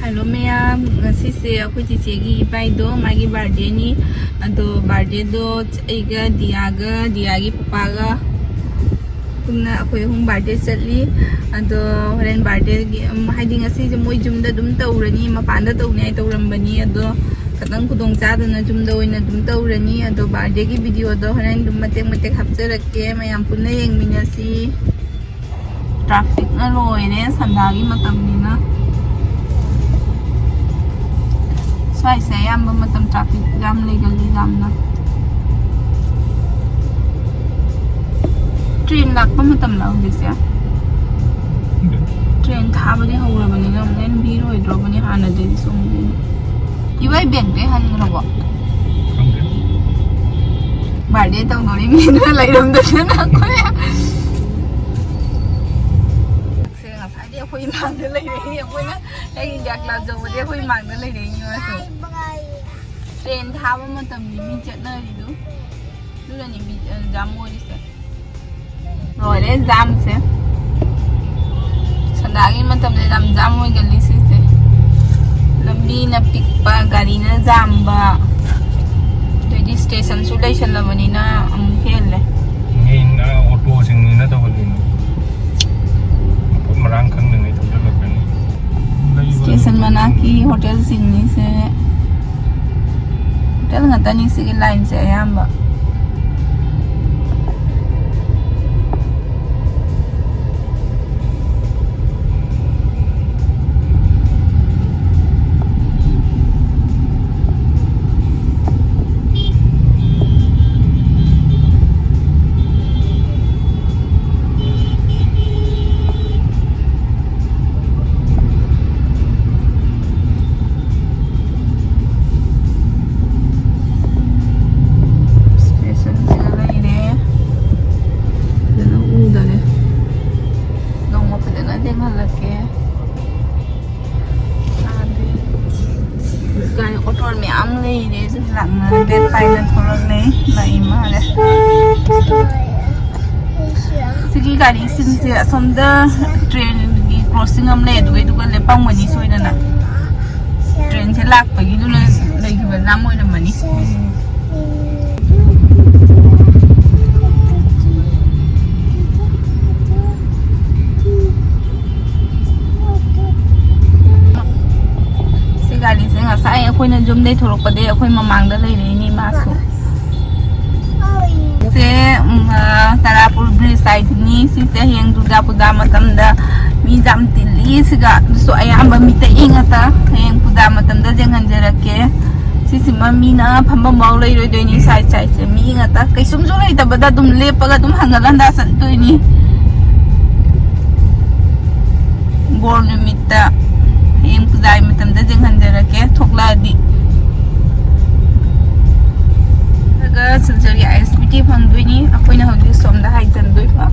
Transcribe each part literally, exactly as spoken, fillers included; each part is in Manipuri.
ꯍꯜꯂꯣ ꯃꯌꯥꯝ, ꯉꯁꯤꯁꯦ ꯑꯩꯈꯣꯏ ꯆꯤꯆꯦꯒꯤ ꯏꯕꯥꯏꯗꯣ, ꯃꯥꯒꯤ ꯕꯥꯔꯗꯦꯅꯤ꯫ ꯑꯗꯣ ꯕꯥꯔꯗꯦꯗꯣ ꯑꯩꯒ ꯗꯤꯌꯥꯒ, ꯗꯤꯌꯥꯒꯤ ꯄꯄꯥꯒ ꯄꯨꯟꯅ ꯑꯩꯈꯣꯏ ꯑꯍꯨꯝ ꯕꯥꯔꯗꯦ ꯆꯠꯂꯤ꯫ ꯑꯗꯣ ꯍꯣꯔꯦꯟ ꯕꯥꯔꯗꯦꯒꯤ, ꯎꯝ, ꯍꯥꯏꯗꯤ ꯉꯁꯤꯁꯦ ꯃꯣꯏ ꯌꯨꯝꯗ ꯑꯗꯨꯝ ꯇꯧꯔꯅꯤ, ꯃꯄꯥꯟꯗ ꯇꯧꯅꯤꯉꯥꯏ ꯇꯧꯔꯝꯕꯅꯤ꯫ ꯑꯗꯣ ꯈꯤꯇꯪ ꯈꯨꯗꯣꯡ ꯆꯥꯗꯅ ꯌꯨꯝꯗ ꯑꯣꯏꯅ ꯑꯗꯨꯝ ꯇꯧꯔꯅꯤ꯫ ꯑꯗꯣ ꯕꯥꯔꯗꯦꯒꯤ ꯚꯤꯗꯤꯑꯣꯗꯣ ꯍꯣꯔꯦꯟ ꯑꯗꯨꯝ ꯃꯇꯦꯛ ꯃꯇꯦꯛ ꯍꯥꯞꯆꯔꯛꯀꯦ, ꯃꯌꯥꯝ ꯄꯨꯟꯅ ꯌꯦꯡꯃꯤꯟꯅꯁꯤ꯫ ꯇ꯭ꯔꯥꯐꯤꯛꯅ ꯂꯣꯏꯔꯦ ꯁꯟꯗꯥꯒꯤ ꯃꯇꯝꯅꯤꯅ꯫ ꯁ꯭ꯋꯥꯏꯁꯦ ꯑꯌꯥꯝꯕ ꯃꯇꯝ ꯇ꯭ꯔꯥꯐꯤꯛ ꯌꯥꯝ ꯂꯩꯒꯜꯂꯤ ꯌꯥꯝꯅ꯫ ꯇ꯭ꯔꯦꯟ ꯂꯥꯛꯄ ꯃꯇꯝꯂ ꯍꯧꯖꯤꯛꯁꯦ? ꯇ꯭ꯔꯦꯟ ꯊꯥꯕꯗꯤ ꯍꯧꯔꯕꯅꯤꯅ ꯑꯃꯨꯛ ꯍꯦꯟꯅ ꯚꯤꯔ ꯑꯣꯏꯗ꯭ꯔꯣꯕꯅꯤ ꯍꯥꯟꯅꯗꯒꯤ ꯁꯨꯝ꯫ ꯏꯕꯥꯏ ꯕꯦꯒꯇꯩ ꯍꯟꯈ꯭ꯔꯕꯣ? ꯈꯪꯗꯦ꯫ ꯕꯥꯔꯗꯦ ꯇꯧꯗꯣꯔꯤ ꯃꯤꯗꯨꯅ ꯂꯩꯔꯝꯗꯗꯅ ꯑꯩꯈꯣꯏ꯫ ꯁꯦ ꯉꯁꯥꯏꯗꯤ ꯑꯩꯈꯣꯏ ꯏꯃꯥꯡꯗ ꯂꯩꯔꯛꯏ꯫ ꯑꯩꯈꯣꯏꯅ ꯍꯦꯛ ꯏꯟꯗꯤꯌꯥ ꯀ꯭ꯂꯥꯁ ꯌꯧꯕꯗꯤ ꯑꯩꯈꯣꯏ ꯏꯃꯥꯡꯗ ꯂꯩꯔꯛꯏꯅꯤ ꯃꯥꯁꯨ꯫ ꯇ꯭ꯔꯦꯟ ꯊꯥꯕ ꯃꯇꯝꯅꯤ ꯃꯤ ꯆꯠꯅꯔꯤꯗꯨ꯫ ꯑꯗꯨꯅꯅꯤ ꯃꯤ, ꯑ, ꯖꯥꯝ ꯑꯣꯏꯔꯤꯁꯦ꯫ ꯂꯣꯏꯔꯦ ꯖꯥꯝꯁꯦ꯫ ꯁꯟꯗꯥꯒꯤ ꯃꯇꯝꯗ ꯌꯥꯝ ꯖꯥꯝ ꯑꯣꯏꯒꯜꯂꯤ ꯁꯤꯁꯦ꯫ ꯂꯝꯕꯤꯅ ꯄꯤꯛꯄ, ꯒꯥꯔꯤꯅ ꯖꯥꯝꯕ꯫ ꯑꯗꯩꯗꯤ ꯁ꯭ꯇꯦꯁꯟꯁꯨ ꯂꯩꯁꯜꯂꯕꯅꯤꯅ ꯑꯃꯨꯛ ꯍꯦꯜꯂꯦ꯫ ꯃꯤ, ꯑ, ꯑꯣꯇꯣꯁꯤꯡꯅꯤꯅ ꯇꯧꯍꯜꯂꯤꯅꯦ꯫ ꯃꯐꯝ ꯃꯔꯥꯡ ꯈꯪꯗꯉꯩ ꯊꯧꯖꯜꯂꯛꯀꯅꯤ꯫ ꯁ꯭ꯇꯦꯁꯟ ꯃꯅꯥꯛꯀꯤ ꯍꯣꯇꯦꯜꯁꯤꯡꯅꯤꯁꯦ꯫ ꯍꯣꯇꯦꯜ ꯉꯥꯛꯇꯅꯤ ꯁꯤꯒꯤ ꯂꯥꯏꯟꯁꯦ ꯑꯌꯥꯝꯕ꯫ ꯁ꯭ꯇꯦꯁꯟꯁꯤꯗ ꯂꯩꯔꯦ꯫ ꯐꯖꯅ ꯎꯗꯔꯦ꯫ ꯅꯣꯡꯃ ꯐꯖꯅ ꯊꯦꯡꯍꯜꯂꯛꯀꯦ꯫ ꯒꯥꯔꯤ ꯑꯣꯇꯣ ꯃꯌꯥꯝ ꯂꯩꯔꯦ, ꯑꯗꯨ ꯂꯥꯛꯅꯗꯦ, ꯄꯥꯏꯅ ꯊꯣꯛꯂꯛꯂꯦ, ꯂꯥꯛꯏ ꯃꯥꯜꯂꯦ꯫ ꯁꯤꯒꯤ ꯒꯥꯔꯤꯁꯤꯡꯁꯦ ꯑꯁꯣꯝꯗ ꯇ꯭ꯔꯦꯟꯒꯤ ꯀ꯭ꯔꯣꯁꯤꯡ ꯑꯃ ꯂꯩ, ꯑꯗꯨꯒꯩꯗꯨꯒ ꯂꯦꯞꯄꯝꯒꯅꯤ ꯁꯣꯏꯗꯅ꯫ ꯂꯝ ꯑꯣꯏꯔꯝꯃꯅꯤ꯫ ꯁꯤ ꯒꯥꯔꯤꯁꯦ ꯉꯁꯥꯏ ꯑꯩꯈꯣꯏꯅ ꯌꯨꯝꯗꯩ ꯊꯣꯛꯂꯛꯄꯗꯩ ꯑꯩꯈꯣꯏ ꯃꯃꯥꯡꯗ ꯂꯩꯔꯛꯏꯅꯤ ꯃꯥꯁꯨ꯫ ꯁꯦ, ꯎꯝ, ꯑ, ꯇꯔꯥꯄꯨꯔ ꯕ꯭ꯔꯤꯖ ꯍꯥꯏꯗꯨꯅꯤ꯫ ꯁꯤꯁꯦ ꯍꯌꯦꯡ ꯗꯨꯔꯒꯥ ꯄꯨꯖꯥ ꯃꯇꯝꯗ ꯃꯤ ꯌꯥꯝ ꯇꯤꯜꯂꯤ꯫ ꯁꯤꯒ ꯑꯗꯨꯁꯨ ꯑꯌꯥꯝꯕ ꯃꯤꯇꯩ ꯉꯥꯛꯇ꯫ ꯍꯌꯦꯡ ꯄꯨꯖꯥ ꯃꯇꯝꯗ ꯌꯦꯡꯍꯟꯖꯔꯛꯀꯦ꯫ ꯁꯤꯁꯤꯃ ꯃꯤꯅ ꯐꯝꯐꯝꯐꯥꯎ ꯂꯩꯔꯣꯏꯗꯣꯏꯅꯤ꯫ ꯁꯥꯏꯠ ꯁꯥꯏꯠꯁꯦ ꯃꯤ ꯉꯥꯛꯇ꯫ ꯀꯩꯁꯨꯝꯁꯨ ꯂꯩꯇꯕꯗ ꯑꯗꯨꯝ ꯂꯦꯞꯄꯒ ꯑꯗꯨꯝ ꯍꯟꯒꯠ ꯍꯟꯗ ꯆꯠꯇꯣꯏꯅꯤ꯫ ꯕꯣꯔ ꯅꯨꯃꯤꯠꯇ ꯍꯌꯦꯡ ꯄꯨꯖꯥꯒꯤ ꯃꯇꯝꯗ ꯌꯦꯡꯍꯟꯖꯔꯛꯀꯦ ꯊꯣꯛꯂꯛꯑꯗꯤ꯫ ꯑꯗꯨꯒ ꯁꯤꯜꯆꯔꯒꯤ ꯑꯥꯏ ꯑꯦꯁ ꯕꯤ ꯇꯤ ꯐꯪꯗꯣꯏꯅꯤ꯫ ꯑꯩꯈꯣꯏꯅ ꯍꯧꯖꯤꯛ ꯁꯣꯝꯗ ꯍꯥꯏꯖꯟꯗꯣꯏꯕ꯫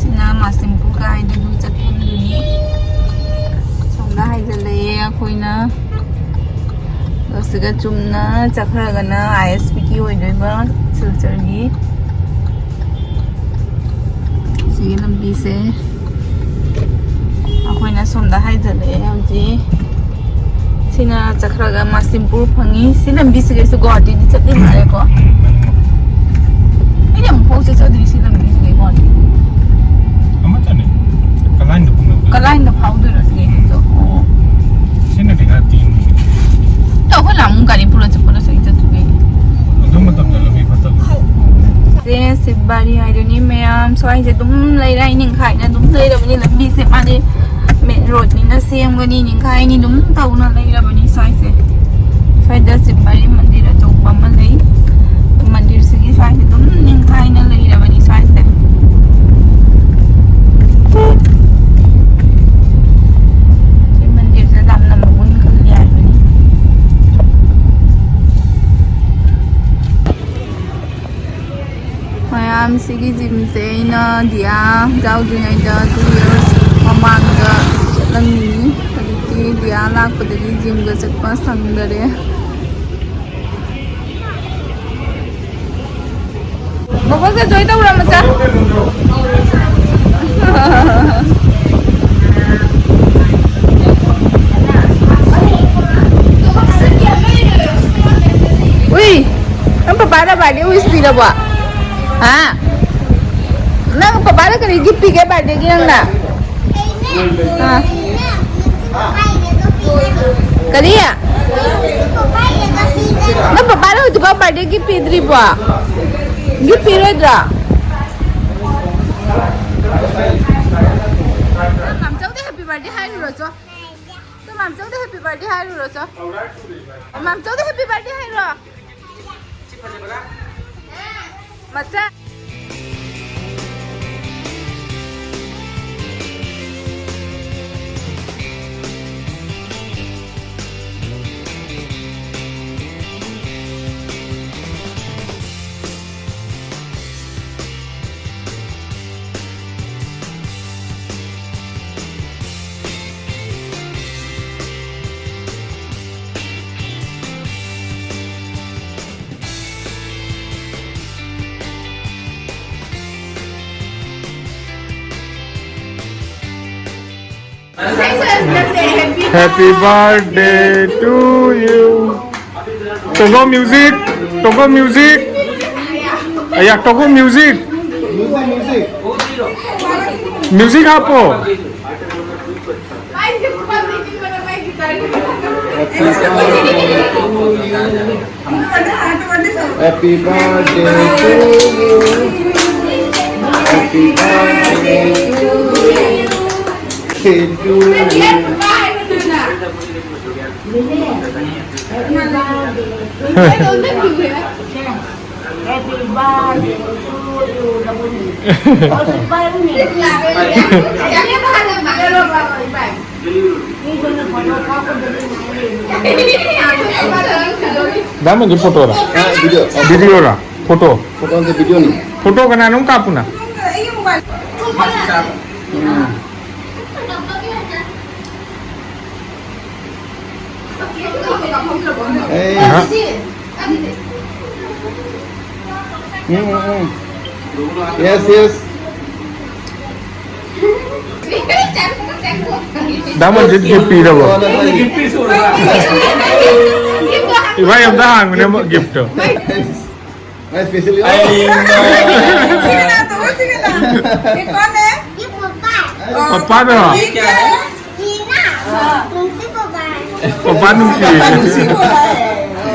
ꯁꯤꯅ ꯃꯥꯁꯤꯝꯄꯨꯔ ꯀꯥꯏꯗꯒꯤ ꯆꯠꯐꯝꯗꯨꯅꯤ꯫ ꯁꯣꯝꯗ ꯍꯥꯏꯖꯜꯂꯛꯑꯦ ꯑꯩꯈꯣꯏꯅ꯫ ꯑꯗꯨꯒ ꯆꯨꯝꯅ ꯆꯠꯈ꯭ꯔꯒꯅ ꯑꯥꯏ ꯑꯦꯁ ꯕꯤ ꯇꯤ ꯑꯣꯏꯗꯣꯏꯕ ꯁꯤꯜꯆꯔꯒꯤ꯫ ꯁꯤꯒꯤ ꯂꯝꯕꯤꯁꯦ ꯑꯩꯈꯣꯏꯅ ꯁꯣꯝꯗ ꯍꯥꯏꯖꯜꯂꯛꯑꯦ ꯍꯧꯖꯤꯛ꯫ ꯁꯤꯅ ꯆꯠꯈ꯭ꯔꯒ ꯃꯥꯁꯤꯝꯄꯨꯔ ꯐꯪꯉꯤ꯫ ꯁꯤ ꯂꯝꯕꯤꯁꯤꯗꯩꯁꯨ ꯒꯨꯋꯥꯍꯥꯇꯤꯗꯤ ꯆꯠꯇ꯭ꯔꯤ ꯃꯥꯜꯂꯦꯀꯣ꯫ ꯑꯩꯗꯤ ꯑꯃꯨꯛꯐꯥꯎ ꯆꯠꯆꯗ꯭ꯔꯤ ꯁꯤ ꯂꯝꯕꯤꯁꯤꯗꯩ ꯒꯨꯋꯥꯍꯥꯇꯤ꯫ ꯑꯃꯠꯇꯅꯦ꯫ ꯀꯂꯥꯏꯟꯗ ꯐꯪꯅꯕ꯫ ꯀꯂꯥꯏꯟꯗ ꯐꯥꯎꯗꯣꯏꯔꯣ ꯁꯤꯗꯩꯁꯤꯁꯨ? ꯑꯣ꯫ ꯁꯤꯅꯗꯤ ꯈꯔ ꯇꯦꯟꯕꯅꯦ꯫ ꯑꯗꯣ ꯑꯩꯈꯣꯏ ꯂꯥꯃꯨ ꯒꯥꯔꯤ ꯄꯨꯔ ꯆꯠꯄꯗꯁꯨ ꯑꯩ ꯆꯠꯇ꯭ꯔꯤꯕꯩꯅꯦ꯫ ꯑꯗꯨ ꯃꯇꯝꯗ ꯂꯝꯕꯤ ꯐꯠꯇꯕ꯫ ꯁꯦ ꯁꯤꯕꯥꯔꯤ ꯍꯥꯏꯗꯨꯅꯤ ꯃꯌꯥꯝ꯫ ꯁ꯭ꯋꯥꯏꯁꯦ ꯑꯗꯨꯝ ꯂꯩꯔꯥꯏ ꯅꯤꯡꯈꯥꯏꯅ ꯑꯗꯨꯝ ꯂꯩꯔꯕꯅꯤ ꯂꯝꯕꯤꯁꯦ꯫ ꯃꯥꯗꯤ ꯃꯦꯟ ꯔꯣꯗꯅꯤꯅ ꯁꯦꯝꯒꯅꯤ ꯅꯤꯡꯈꯥꯏꯅꯤ ꯑꯗꯨꯝ ꯇꯧꯅ ꯂꯩꯔꯕꯅꯤ ꯁ꯭ꯋꯥꯏꯁꯦ꯫ ꯁ꯭ꯋꯥꯏꯗ ꯁꯤꯕꯥꯔꯤ ꯃꯟꯗꯤꯔ ꯑꯆꯧꯕ ꯑꯃ ꯂꯩ꯫ ꯃꯟꯗꯤꯔꯁꯤꯒꯤ ꯁ꯭ꯋꯥꯏꯁꯦ ꯑꯗꯨꯝ ꯅꯤꯡꯈꯥꯏꯅ ꯂꯩꯔꯕꯅꯤ ꯁ꯭ꯋꯥꯏꯁꯦ꯫ ꯁꯤ ꯃꯟꯗꯤꯔꯁꯦ ꯌꯥꯝꯅ ꯃꯒꯨꯟ ꯈꯜꯂꯤ ꯍꯥꯏꯕꯅꯤ꯫ ꯃꯌꯥꯝꯁꯤꯒꯤ ꯖꯤꯝꯁꯦ ꯑꯩꯅ ꯗꯤꯌꯥ ꯌꯥꯎꯗ꯭ꯔꯤꯉꯩꯗ two years ꯃꯃꯥꯡꯗ ꯆꯠꯂꯝꯃꯤꯅꯤ꯫ ꯍꯧꯖꯤꯛꯇꯤ ꯗꯤꯌꯥ ꯂꯥꯛꯄꯗꯒꯤ ꯖꯤꯝꯒ ꯆꯠꯄ ꯁꯪꯗꯔꯦ꯫ ꯕꯣꯕꯣꯛꯁꯦ join ꯇꯧꯔꯣ, ꯃꯆꯥ꯫ ꯄꯥꯗ ꯕꯥꯔꯗꯦ ꯋꯤꯁ ꯄꯤꯔꯕꯣ? ꯍꯥ? ꯅꯪ ꯄꯄꯥꯗ ꯀꯔꯤ ꯒꯤꯐ ꯄꯤꯒꯦ ꯕꯥꯔꯗꯦꯒꯤ ꯅꯪꯅ? ꯍꯥ? ꯀꯔꯤ? ꯅꯪ ꯄꯄꯥꯗ ꯍꯧꯖꯤꯛꯐꯥꯎ ꯕꯥꯔꯗꯦ ꯒꯤꯐ ꯄꯤꯗ꯭ꯔꯤꯕꯣ? ꯒꯤꯐ ꯄꯤꯔꯣꯏꯗ꯭ꯔꯣ? ꯃꯥꯝꯆꯧꯗ ꯍꯦꯄꯤ ꯕꯥꯔꯗꯦ ꯍꯥꯏꯔꯨꯔꯣ ꯆꯣ꯫ ꯆꯣ, ꯃꯥꯝꯆꯧꯗ ꯍꯦꯄꯤ ꯕꯥꯔꯗꯦ ꯍꯥꯏꯔꯨꯔꯣ ꯆꯣ꯫ ꯃꯥꯝꯆꯧꯗ ꯍꯦꯄꯤ ꯕꯥꯔꯗꯦ ꯍꯥꯏꯔꯣ꯫ ꯃꯆꯥ꯫ Happy birthday to you. Togo music, Togo music. ꯑꯌꯥ, Togo music. Music ꯍꯥꯞꯄꯣ꯫ Happy birthday to you. Happy birthday to you. Happy birthday to you. Happy birthday to you. Diamond, photo ra. Video. Video ra. Photo. Photo ꯅꯠꯇꯦ, video ꯅꯤ. Photo ꯀꯅꯥꯅꯣꯝ ꯀꯥꯞꯄꯨꯅ꯫ Hey. ꯑꯍꯥ꯫ ꯎꯝ, ꯎꯝ, ꯎꯝ. Yes, yes. ꯗꯥ ꯃꯟꯖꯤꯠ gift ꯄꯤꯔꯕꯣ? ꯏꯕꯥꯏ ꯑꯝꯇ ꯍꯥꯡꯉꯨꯅꯦ ꯑꯃꯨꯛ gift ꯇꯣ꯫ Special. ये कौन है? ये पापा। पापा तो। ये क्या है? ये ना, तुमसे पापा है। पापा नुंगसी।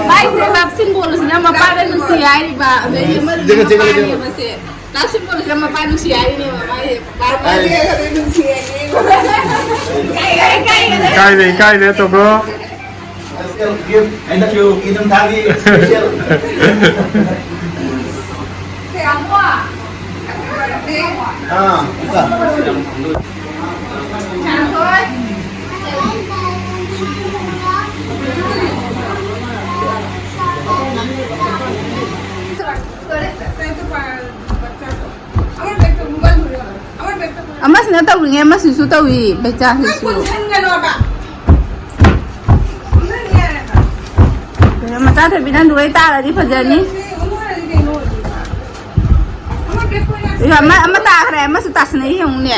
भाई से बाप सिंह बोलो ना, मैं पापा नुंगसी आई बा, मेरी मम्मी देखो, देखो, पापा देखो। नहीं बसे। बाप सिंह बोलो ना, मैं पापा नुंगसी आई नहीं, मैं पापा है, पापा नहीं है, नुंगसी आई नहीं। काय रे, काय रे तो bro। Special gift. Thank you. एकदम थाली special. हाँ, ऐसा. ꯑꯃꯁꯤꯅ ꯇꯧꯔꯤꯉꯩ ꯑꯃꯁꯤꯁꯨ ꯇꯧꯏ, ꯕꯦꯆꯥꯁꯤꯁꯨ꯫ ꯃꯆꯥ ꯊꯣꯏꯕꯤ, ꯅꯪ ꯂꯣꯏ ꯇꯥꯔꯗꯤ ꯐꯖꯅꯤ꯫ ꯑꯃ, ꯑꯃ ꯇꯥꯈ꯭ꯔꯦ, ꯑꯃꯁꯨ ꯇꯥꯁꯤꯟꯅꯩ ꯌꯦꯡꯉꯨꯅꯦ꯫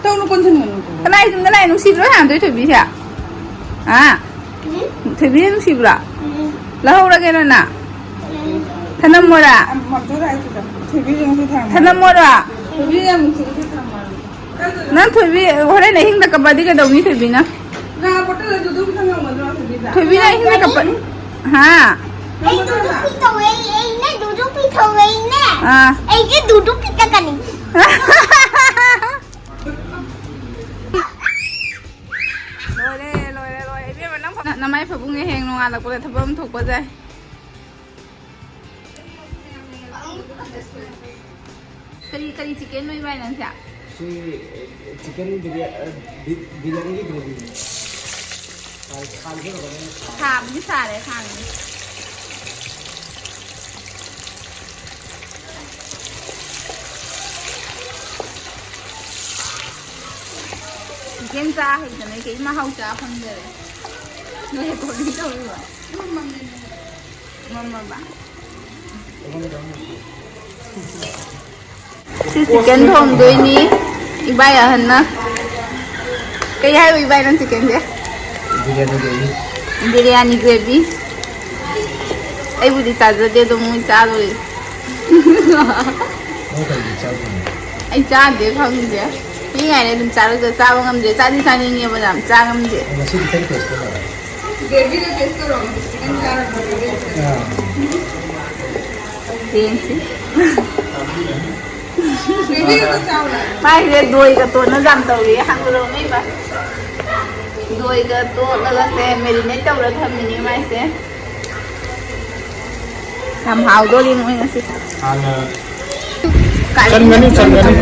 ꯇꯧꯅꯨ, ꯀꯣꯟꯁꯤꯟꯒꯅꯨ꯫ ꯀꯅꯥꯏ ꯌꯨꯝꯗ ꯂꯥꯛꯑꯦ? ꯅꯨꯡꯁꯤꯕ꯭ꯔꯣ ꯍꯥꯟꯗꯣꯏ ꯊꯣꯏꯕꯤꯁꯦ? ꯑꯥ? ꯊꯣꯏꯕꯤꯁꯦ ꯅꯨꯡꯁꯤꯕ꯭ꯔꯣ? ꯂꯧꯍꯧꯔꯒꯦꯔꯣ ꯅꯪ? ꯊꯅꯝꯃꯣꯔꯥ? ꯊꯣꯏꯕꯤꯁꯦ ꯅꯨꯡꯁꯤ ꯊꯝꯃꯣ꯫ ꯊꯅꯝꯃꯣꯔꯥ? ꯊꯣꯏꯕꯤ ꯌꯥꯝ ꯅꯨꯡꯁꯤꯕꯁꯦ ꯊꯝꯃꯣ꯫ ꯅꯪ ꯊꯣꯏꯕꯤ ꯍꯣꯔꯦꯟ ꯑꯍꯤꯡꯗ ꯀꯞꯄꯗꯤ ꯀꯩꯗꯧꯅꯤ ꯊꯣꯏꯕꯤꯅ? ꯊꯣꯏꯕꯤꯅ ꯑꯍꯤꯡꯗ ꯀꯞꯄ-, ꯍꯥ? ꯑꯩ ꯗꯨꯗꯨ ꯄꯤꯊꯧꯋꯦ, ꯑꯩꯅꯦ ꯗꯨꯗꯨ ꯄꯤꯊꯧꯋꯦ, ꯑꯩꯅꯦ꯫ ꯑꯥ꯫ ꯑꯩꯒꯤ ꯗꯨꯗꯨ ꯄꯤꯊꯛꯀꯅꯤ꯫ ꯂꯣꯏꯔꯦ, ꯂꯣꯏꯔꯦ, ꯂꯣꯏꯔꯦ꯫ ꯏꯕꯦꯝꯃ, ꯅꯪ ꯐ-, ꯅꯃꯥꯏ ꯐꯕꯨꯡꯅꯦ, ꯍꯌꯦꯡ ꯅꯣꯡꯉꯥꯜꯂꯛꯄꯗ ꯊꯕꯛ ꯑꯃ ꯊꯣꯛꯄꯁꯦ꯫ ꯀꯔꯤ, ꯀꯔꯤ chicken ꯅꯣ ꯏꯕꯥꯏ ꯅꯪꯁꯦ? ꯁꯤ, ꯑꯦ, chicken ꯕꯤꯔꯌꯥ-, ꯑ, ꯕꯤ-, ꯕꯤꯔꯌꯥꯅꯤꯒꯤ gravy ꯅꯦ꯫ ꯁꯥ-, ꯁꯥꯕꯗꯤ ꯍꯧꯔꯛꯀꯅꯤ꯫ ꯁꯥꯕꯗꯤ ꯁꯥꯔꯦ, ꯈꯥꯡꯉꯤ꯫ Chicken ꯆꯥ ꯍꯩꯇꯅ ꯑꯩ ꯀꯩ ꯃꯍꯥꯎ ꯆꯥ ꯐꯪꯗꯔꯦ꯫ ꯅꯣꯏ recording ꯇꯧꯔꯤꯕ? ꯃꯝꯃꯕ? ꯁꯤ chicken ꯊꯣꯡꯗꯣꯏꯅꯤ, ꯏꯕꯥꯏ ꯑꯍꯟꯅ꯫ ꯀꯩ ꯍꯥꯏꯕ ꯏꯕꯥꯏ ꯅꯪ ꯆꯤꯛꯀꯟꯁꯦ? ꯕꯤꯔꯌꯥꯅꯤ ꯒ꯭ꯔꯦꯚꯤ꯫ ꯕꯤꯔꯌꯥꯅꯤ ꯒ꯭ꯔꯦꯚꯤ꯫ ꯑꯩꯕꯨꯗꯤ ꯆꯥꯖꯗꯦ, ꯑꯗꯣ ꯃꯣꯏ ꯆꯥꯗꯣꯔꯤ꯫ ꯅꯪ ꯀꯔꯤꯒꯤ ꯆꯥꯗꯣꯏꯅꯣ? ꯑꯩ ꯆꯥꯗꯦ, ꯈꯪꯗꯦ꯫ ꯄꯤꯛꯏꯉꯥꯏꯗ ꯑꯗꯨꯝ ꯆꯥꯔꯛꯇ ꯆꯥꯕ ꯉꯝꯗꯦ꯫ ꯆꯥꯗꯤ ꯆꯥꯅꯤꯡꯉꯦꯕ ꯌꯥꯝ, ꯆꯥ ꯉꯝꯗꯦ꯫ ꯉꯁꯤ ꯈꯤꯇꯪ ꯇꯦꯁ ꯇꯧꯔꯣ꯫ ꯒ꯭ꯔꯦꯚꯤꯗꯣ ꯇꯦꯁ ꯇꯧꯔꯣ꯫ ꯈꯤꯇꯪ ꯆꯥꯔꯒ ꯒ꯭ꯔꯦꯚꯤꯗꯣ ꯇꯦꯁ ꯇꯧꯔꯣ꯫ ꯑꯥ꯫ ꯌꯦꯡꯁꯤ꯫ ꯃꯥꯏꯁꯦ ꯗꯣꯏꯒ ꯇꯣꯠꯅ ꯌꯥꯝ ꯇꯧꯔꯤ, ꯍꯥꯡꯗꯣꯔꯛꯑꯣ ꯏꯃꯥ꯫ ꯗꯣꯏꯒ ꯇꯣꯠꯂꯒ ꯁꯦ ꯃꯦꯔꯤꯅꯦꯠ ꯇꯧꯔ ꯊꯝꯃꯤꯅꯤ ꯃꯥꯏꯁꯦ꯫ ꯌꯥꯝ ꯍꯥꯎꯗꯣꯔꯤ ꯃꯣꯏ ꯉꯁꯤ꯫ ꯍꯥꯟꯅ ꯀꯥꯂꯦꯟ ꯆꯟꯒꯅꯤ, ꯆꯟꯒꯅꯤ꯫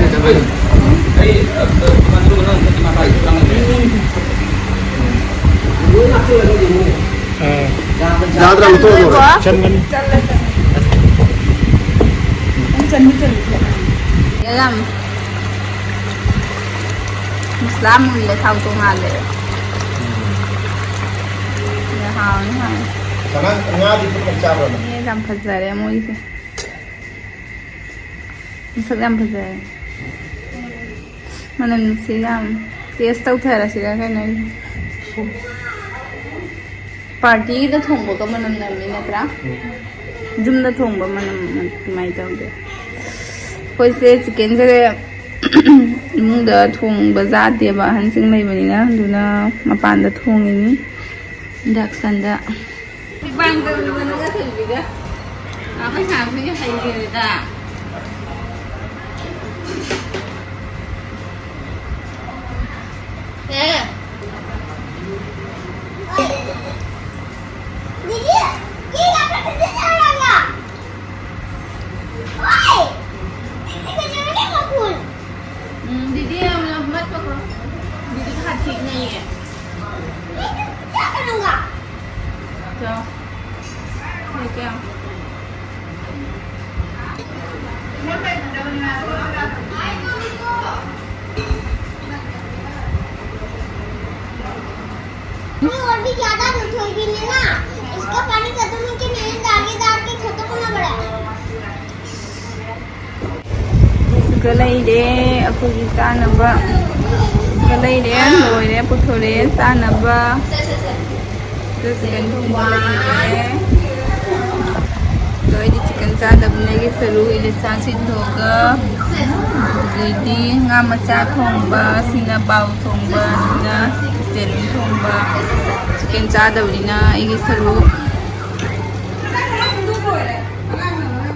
ꯑꯥ꯫ ꯌꯥꯗ꯭ꯔꯥ? ꯂꯣꯏꯔꯕꯣ? ꯆꯟꯒꯅꯤ꯫ ꯆꯜꯂꯦ, ꯆꯜꯂꯦ꯫ ꯅꯪ ꯆꯟꯗꯤ ꯆꯜꯂꯤꯀꯣ? ꯌꯥꯝ ꯃꯁꯂꯥ ꯃꯨꯜꯂꯦ, ꯊꯥꯎ ꯇꯣꯡꯉꯥꯜꯂꯦ꯫ ꯌꯥꯝ ꯍꯥꯎꯅꯤ, ꯍꯥꯎꯅꯤ꯫ ꯁꯅꯥ, ꯉꯥꯗꯤ ꯐꯖꯅ ꯆꯥꯕ꯭ꯔꯣ ꯅꯪ? ꯌꯥꯝ ꯐꯖꯔꯦ ꯃꯣꯏꯁꯦ꯫ ꯃꯁꯛ ꯌꯥꯝ ꯐꯖꯔꯦ꯫ ꯃꯅꯝ ꯅꯨꯡꯁꯤ ꯌꯥꯝ꯫ ꯇꯦꯁ ꯇꯧꯊꯔꯁꯤꯔ ꯀꯩꯅꯣ ꯑꯩꯁꯦ꯫ ꯄꯥꯔꯇꯤꯗ ꯊꯣꯡꯕꯒ ꯃꯅꯝ ꯅꯝꯃꯤ ꯅꯠꯇ꯭ꯔꯥ? ꯎꯝ꯫ ꯌꯨꯝꯗ ꯊꯣꯡꯕ ꯃꯅꯝ ꯑꯗꯨꯃꯥꯏꯅ ꯇꯧꯗꯦ꯫ ꯑꯩꯈꯣꯏꯁꯦ ꯆꯤꯛꯀꯟꯁꯦ ꯏꯃꯨꯡꯗ ꯊꯣꯡꯕ ꯆꯥꯗꯦꯕ, ꯑꯍꯟꯁꯤꯡ ꯂꯩꯕꯅꯤꯅ, ꯑꯗꯨꯅ ꯃꯄꯥꯟꯗ ꯊꯣꯡꯉꯤꯅꯤ ꯏꯟꯗꯛꯁꯟꯗ꯫ ꯃꯨꯛꯕꯥꯡ ꯇꯧꯔꯤꯕ ꯅꯪꯒ ꯊꯣꯏꯕꯤꯒ꯫ ꯑꯩꯈꯣꯏ ꯁꯥꯟꯅꯊꯣꯏꯁꯦ ꯍꯩꯈ꯭ꯔꯦꯗ꯫ ꯀꯩ ꯍꯥꯏꯅꯣ? ꯎꯝ, ꯗꯤꯗꯤ ꯌꯥꯝꯅ ꯃꯠ ꯄꯀꯣ꯫ ꯗꯤꯗꯤ ꯈꯔ ꯊꯦꯡꯅꯩꯌꯦ꯫ ꯆꯥꯎ꯫ ꯂꯩꯇꯦ꯫ और भी ज्यादा नहीं, थोड़ी भी नहीं ना, इसका पानी खत्म होके नहीं, डाल के, डाल के खत्म होना पड़ा। ꯁꯤꯒ ꯂꯩꯔꯦ ꯑꯩꯈꯣꯏꯒꯤ ꯆꯥꯅꯕ꯫ ꯂꯩꯔꯦ, ꯂꯣꯏꯔꯦ, ꯄꯨꯊꯣꯔꯛꯑꯦ ꯆꯥꯅꯕ꯫ ꯑꯗꯨ ꯆꯤꯀꯟ ꯊꯣꯡꯕ ꯂꯩꯔꯦ꯫ ꯑꯗꯣ ꯑꯩꯗꯤ ꯆꯤꯀꯟ ꯆꯥꯗꯕꯅꯤꯅ ꯑꯩꯒꯤ ꯁꯔꯨꯛ ꯏꯂꯤꯁꯥ ꯁꯤꯟꯗꯣꯛꯑꯒ, ꯑꯗꯩꯗꯤ ꯉꯥ ꯃꯆꯥ ꯊꯣꯡꯕ, ꯁꯤꯅ ꯕꯥꯎ ꯊꯣꯡꯕ, ꯁꯤꯅ ꯆꯦꯂꯨꯝ ꯊꯣꯡꯕ꯫ ꯆꯤꯀꯟ ꯆꯥꯗꯕꯅꯤꯅ ꯑꯩꯒꯤ ꯁꯔꯨꯛ